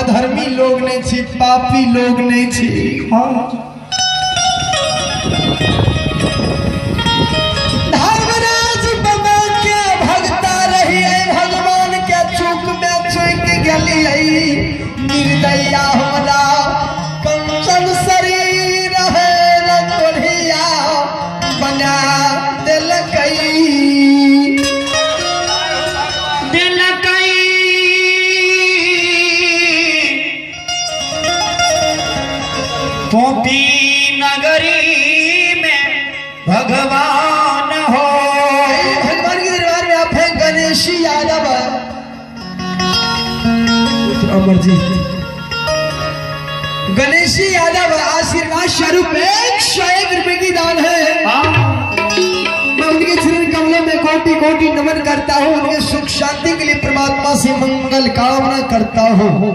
अधर्मी लोग नहीं छी, पापी लोग नहीं छी। हाँ धर्मराज बाबा के भगता रहिए, भगवान के चूक में चूक गेलिए। निर्दया हमरा कंचन शरीर है रतोढ़िया बना देलकै। पोपी नगरी में भगवान हो। भगवान के दरबार में आप हैं गणेश यादव अमरजीत। गणेश यादव आशीर्वाद स्वरूप 101 रुपए की दान है। मैं उनके चरण कमलों में कोटि कोटि नमन करता हूँ। उनके सुख शांति के लिए परमात्मा से मंगल कामना करता हूँ।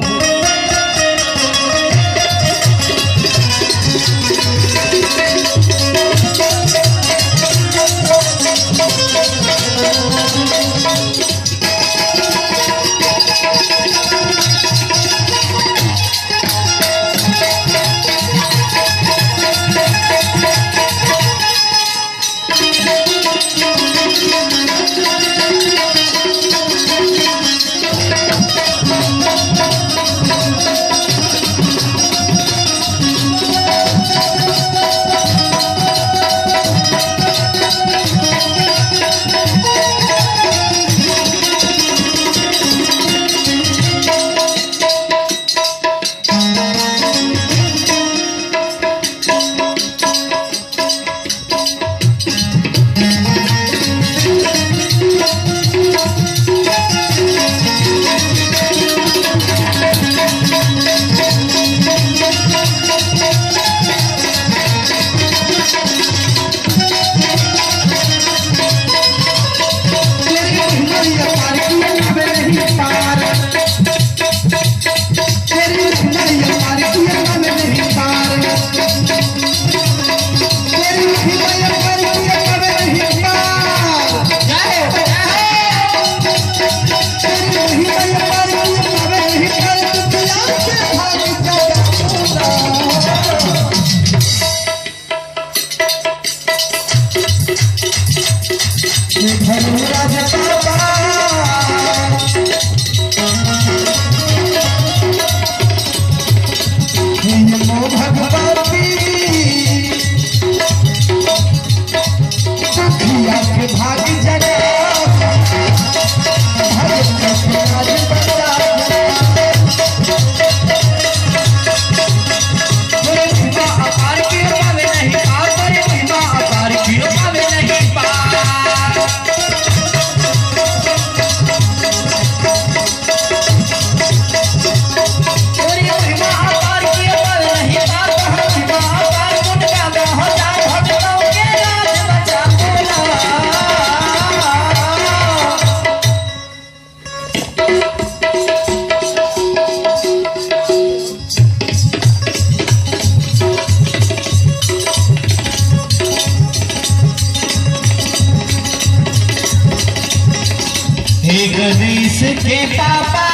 गणेश के पापा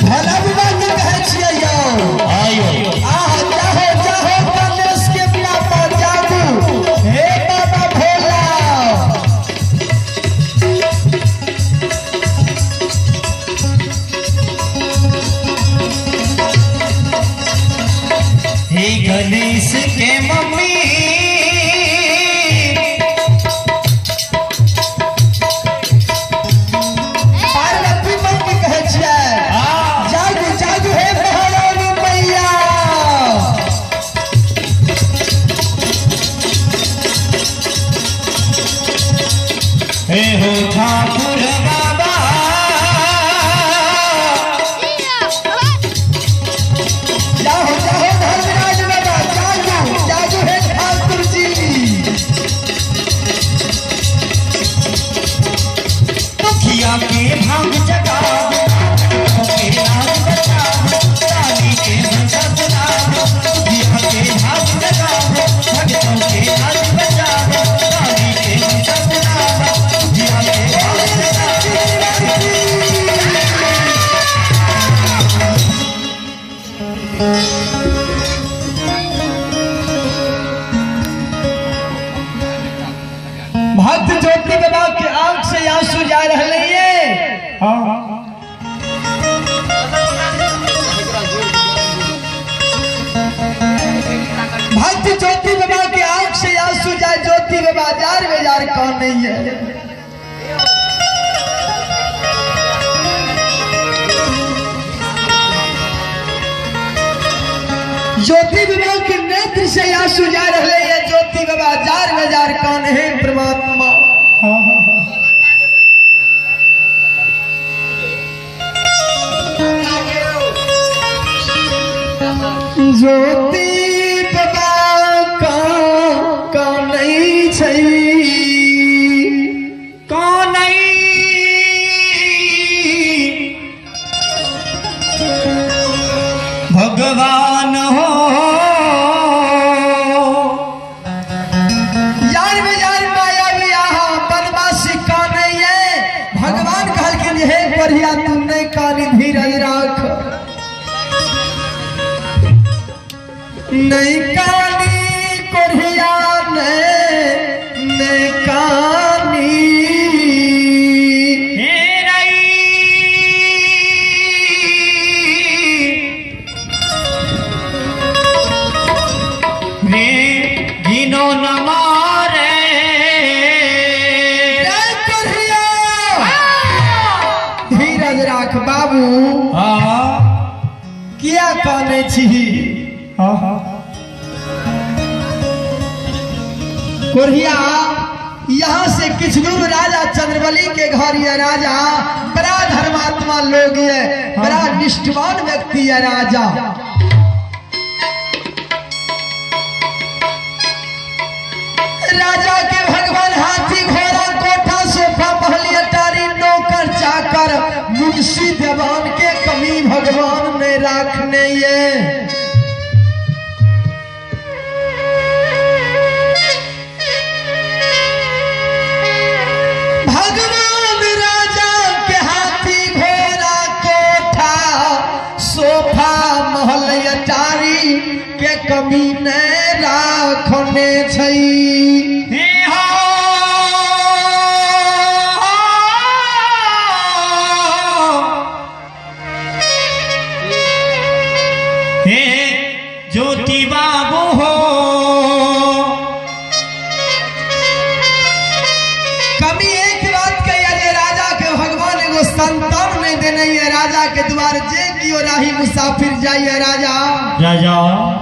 भला बाबा के कहै छियै यौ। आयो आहा जाहो जाहो गणेश के पापा जागू हे बाबा भोला। हे गणेश के मम्मी हे हो ठाकुर बाबा जाहो जाहो धर्मराज बाबा जागू। भक्त ज्योति बाबा के आंख से आंसू जा रहे हैं। भक्त ज्योति बाबा के आंख से आंसू जाए, ज्योति बाबा जार बेजार कौन नहीं है। ज्योति बाबा के नेत्र से आंसू जा रहे हैं, ज्योति बाबा जार बेजार कौन है परमात्मा। ज्योति बाबा का नहीं चाहिए, कौन नहीं भगवान हो। यार बेजार माया भी आहा बदमाशी का नहीं है। भगवान कहलखिन हे बढ़िया तुमने कानी धीरज राख, नहीं कानी कोढ़िया नहीं कानी रे गिनो न मारे कोढ़िया धीरज राख बाबू। किया काने छी कोढ़िया? यहाँ से किछ दूर राजा चंद्रबली के घर ये राजा बड़ा धर्मात्मा लोग है, बड़ा निष्ठवान व्यक्ति है राजा। राजा के भगवान हाथी घोड़ा कोठा सोफा महल अटारी नौकर चाकर मुंशी देवान के कमी भगवान ने रखने ये। भगवान राजा के हाथी घोड़ा कोठा सोफा महल अटारी के कमी ने राखने छै। हे ज्योति बाबू हो, कमी एक बात कही जे राजा के भगवान एगो संतान नहीं देने है। राजा के द्वार जे कियो राही मुसाफिर जाइए राजा राजा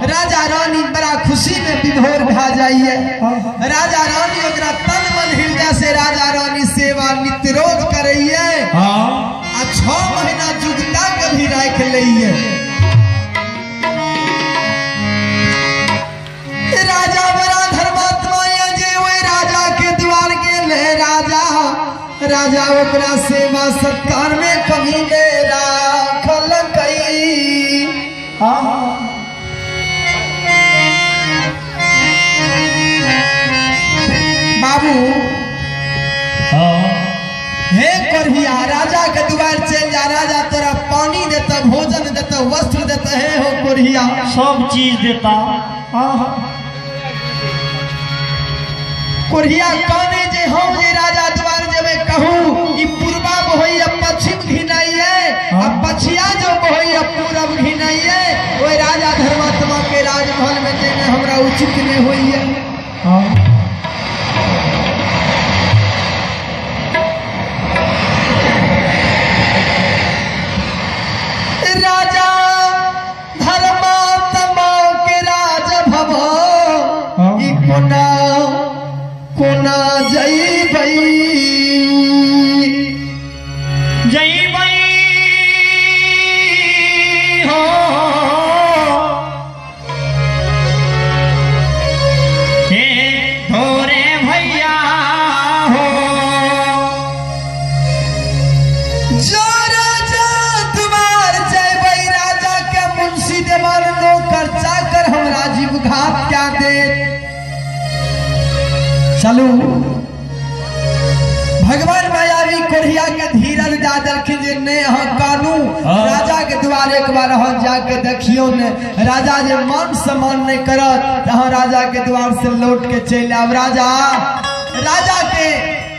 राजा रानी बड़ा खुशी में विभोर भा जाइए। राजा रानी ओकरा तन मन हृदय से राजा रानी सेवा नित्य रोज करैये आ 6 महीना जुगता के भी राख लइये। राजा बड़ा धर्मात्मा है जे ओहि राजा के द्वार गेले राजा राजा ओकरा सेवा सत्कार में कमी ने राखल कई। बाबू हे कोढ़िया राजा के द्वार चल जा, राजा तोरा पानी देता, भोजन देता, वस्त्र देता। हे हो कोढ़िया सब चीज देता। कोढ़िया कहने जे हम जे राजा द्वार जेबे कहूँ ई पूर्वा बहोइया पश्चिम घिनाइए आ पछिया जो बहोइया पूरब घिनाइए, ओहि राजा धर्मात्मा के राजमहल में जेने हमरा उचित नहीं होइए। राजा धर्मात्मा के राज भव ई कोना कोना जइबै जइबै हो। हे थोरे भैया हो, जो राजा द्वार जइबै राजा के मुंशी देवान नौकर चाकर हमरा जीव घात क्या दे। चलू भगवान मायावी कोढ़िया के धीरज दा देलखिन जे नहीं अहाँ कानू राजा के द्वार एक बार अहाँ जाके देखियो ने, राजा जे मान सम्मान नहीं करत अहाँ राजा के द्वार से लौट के चलि आब। राजा राजा के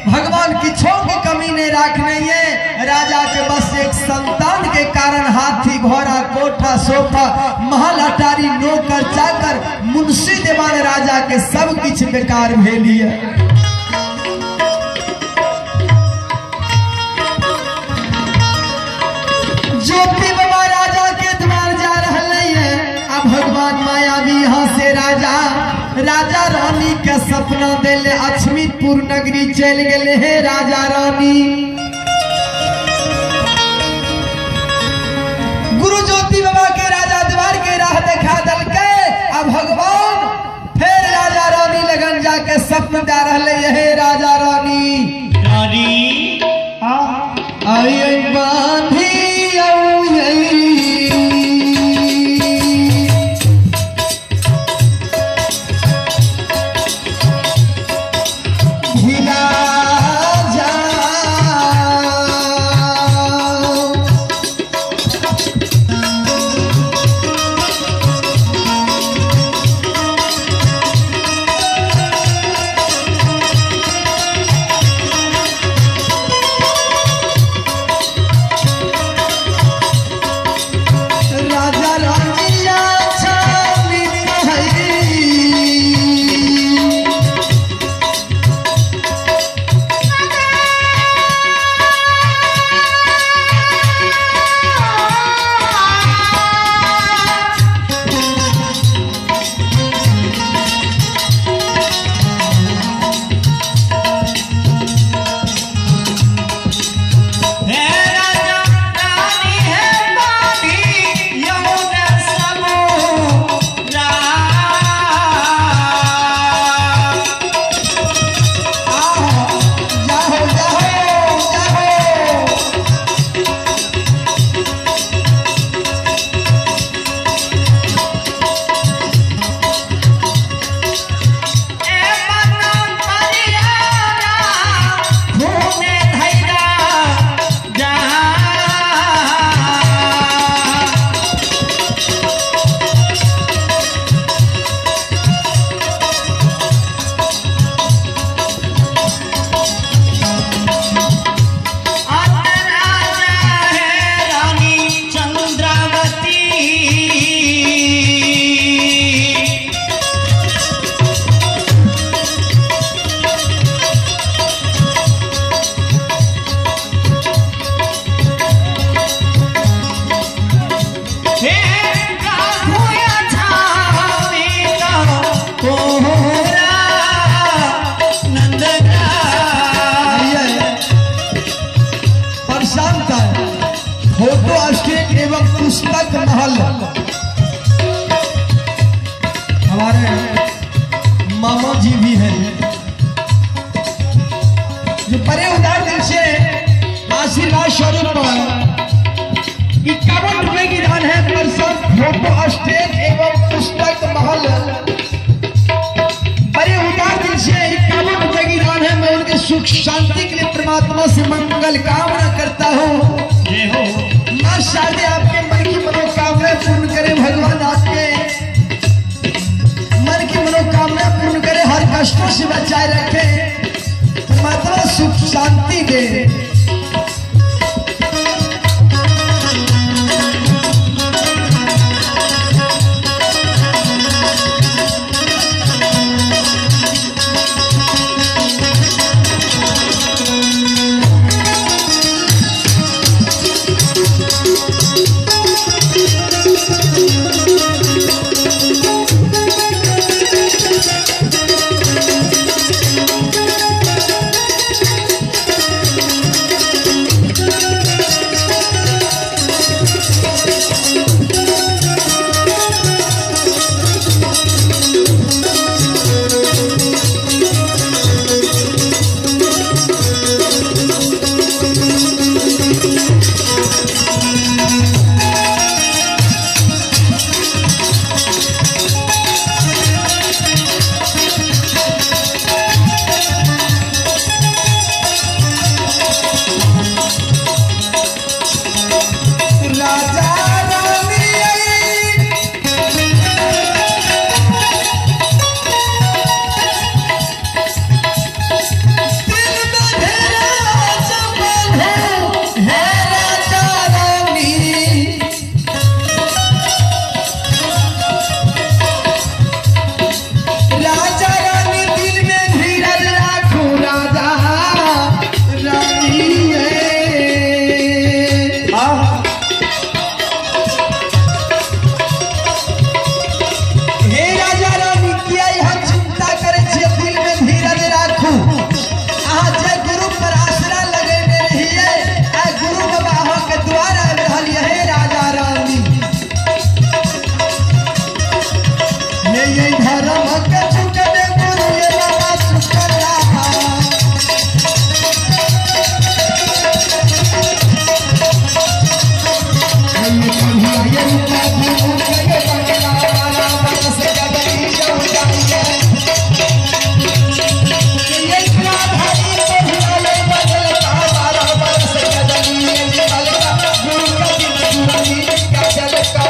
भगवान किछो के कमी नहीं रखने ये, राजा के बस एक संतान के कारण हाथी घोड़ा कोठा सोफा महल अटारी नौकर चाकर मुंशी देवान राजा के सब किछ बेकार भेलिए। ज्योति बाबा राजा के द्वार जा रहे है, अब भगवान मायावी यहाँ से राजा राजा रानी के सपना दिले अछमितपुर नगरी चल गए हे राजा रानी। गुरु ज्योति बाबा के राजा द्वार के राह देखा दलके, अब भगवान फिर राजा रानी लगन जाके सपना दे रहे हे राजा रानी। रानी आई बांधी पुस्तक महल हमारे मामा जी भी हैं जो बड़े उदार दिल से आशीर्वाद स्वरूप 51 रुपए की दान है। प्रसाद फोटो स्टेट एवं पुस्तक महल बड़े उदार दिल से 51 रुपए की दान है। मैं उनके सुख शांति के लिए परमात्मा से मंगल कामना करता हूँ। माँ शारदे आपके मन की मनोकामना पूर्ण करे, भगवान आपके मन की मनोकामना पूर्ण करे, हर कष्टों से बचाए रखे, परमात्मा सुख शांति दे। ये धर्म के चुकने गुरु ये बाबा सुकला। ये रूपा गुरु के बंगला बारा बरस गदरी जाऊं। ये भाई बहुलाले बदलता बारा बरस गदरी निकलता गुरु का दिन गुरु का जलका।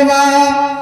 बाबा